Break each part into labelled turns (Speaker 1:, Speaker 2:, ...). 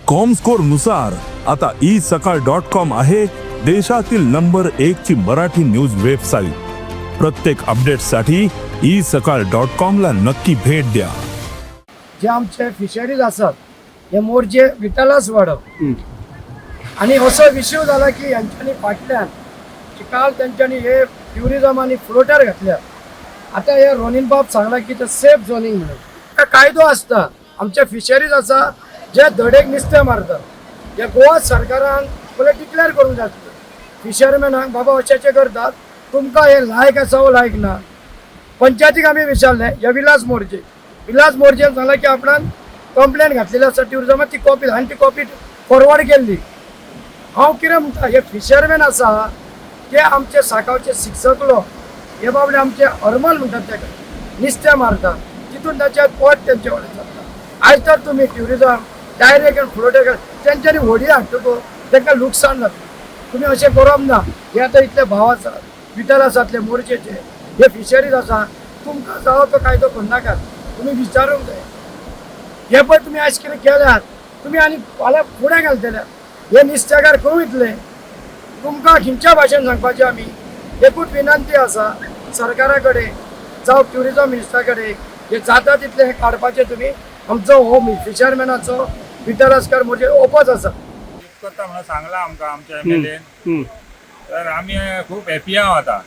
Speaker 1: Comscore नुसार आता E सकाळ डॉट कॉम आहे देशातील नंबर एक ची मराठी न्यूज वेबसाईट. प्रत्येक अपडेटसाठी ई सकाळ डॉट कॉम ला नक्की भेट द्या.
Speaker 2: जे आमचे फिशरीज आसात हे मोरजे विठ्ठलाच वाडो आनी असो विशय जाला की हेंच्यांनी फाटल्यान काल तेंच्यांनी हे ट्युरिजम आनी फ्लोटर घातल्या. आतां हे रोनीन बाब सांगला की ते सेफ झोनींग म्हणून ताका कायदो आसता. आमचे फिशरीज आसा जे धडेक नुस्तें मारतात, हे गोवा सरकारान पयलें डिक्लेर करूंक जाय फिशरमॅनाक, बाबा अशें अशें करतात, तुमकां हे लायक आसा वो लायक ना. पंचायतीक आमी विचारलें, हे विलास मोर्जे, विलास मोर्जेन सांगलें की आपणान कंप्लेन घातलेली आसा ट्युरिजमाक, ती कॉपी आनी ती कॉपी फॉरवर्ड केल्ली. हांव कितें म्हणटा, हे फिशरमॅन आसा ते आमचे साकावचे शिक्षकलो, हे बाबडे आमचे हरमल म्हणटात तेका, नुस्तें मारतात तितून ताचें पोट तेंचे कडेन चलता. आयज तर तुमी ट्युरिजम डायरेक्ट फ्लोटर तेंच्यांनी व्हडी हाडटकूच तांकां लुकसाण जाता. तुमी अशें करप ना. हे आतां इतले भाव आसात विठल आसातले मोर्चेचे, हे फिशरीज आसा, तुमकां जावो तो कायदो करनाकात. तुमी विचारूंक जाय. हे पळय, तुमी आयज कितें केल्यात तुमी आनी फाल्यां फुडें घालतले. हे नुस्तेकार खंय वयतले? तुमकां खंयच्या भाशेन सांगपाचें? आमी एकूच विनंती आसा सरकारा कडेन जावं ट्युरिजम मिनिस्टरा कडेन, हे जाता तितलें हें काडपाचें तुमी. आमचो हो फिशरमॅनाचो विठ्ठलास्कर मोर्चे ओपोज आसा.
Speaker 3: करता म्हणून सांगला आमकां आमच्या एमएलएन, तर आमी खूब हॅपी आहा आतां.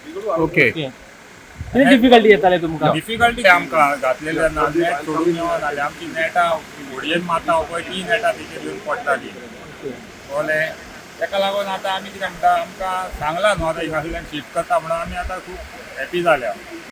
Speaker 4: ओके.
Speaker 5: कितें डिफिकल्टी येताले तुमकां?
Speaker 3: डिफिकल्टी आमकां घातलेले ना, नेट सोडून येवन जालें. आमची नेटां होडयेन मारता पळय, ती नेटां तेचेर येवन पडटाली, कळ्ळें? तेका लागून आतां आमी कितें म्हणटा, आमकां सांगलां न्हू आतां हिंगासरल्यान शिफ्ट करता म्हणून, आमी आतां खूब हॅपी जाल्या.